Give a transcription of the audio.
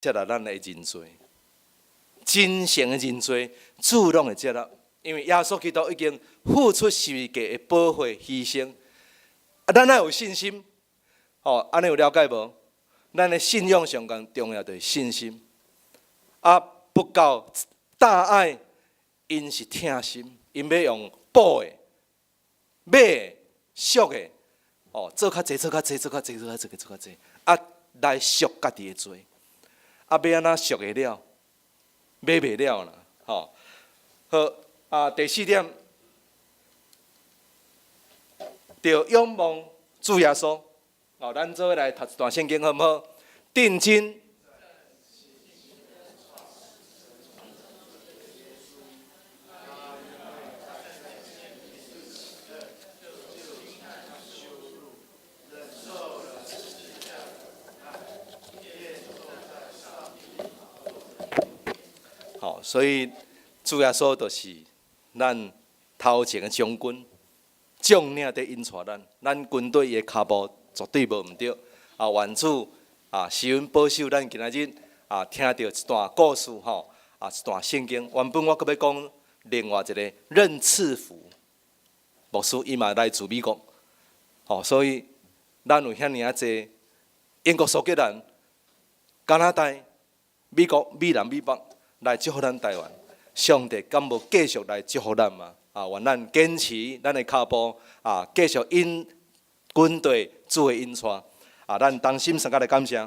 接納咱的認罪，真誠的認罪，主攏會接納，因為耶穌基督已經付出十字架的寶血犧牲。啊，咱愛有信心，吼，按呢有了解無？咱的信仰上佫重要就是信心。啊，不夠大愛，𪜶是疼心，𪜶欲用補的、買的、贖的，哦，做較濟、做較濟、做較濟、做較濟、做較濟，啊，來贖家己的罪。啊，欲按怎贖會了？買袂了啦，吼。好，啊，第四點，著仰望主耶穌。哦，咱做伙來讀一段聖經好毋好？定睛。好，所以主耶穌就是咱頭前的將軍，將領佇引帶咱，咱跟隨伊的跤步絕對無毋對。啊，願主啊，賜恩保守咱今仔日啊，聽著一段故事吼，啊，一段聖經。原本我閣欲講另外一个任賜福牧師，伊嘛來自美國，吼，所以咱有遐爾仔濟英國、蘇格蘭、加拿大、美國、美南、美北來祝福咱台灣。上帝敢無繼續來祝福咱嗎？啊，願咱堅持咱的跤步，啊，繼續引軍隊主的引帶，啊，咱同心相佮來感謝。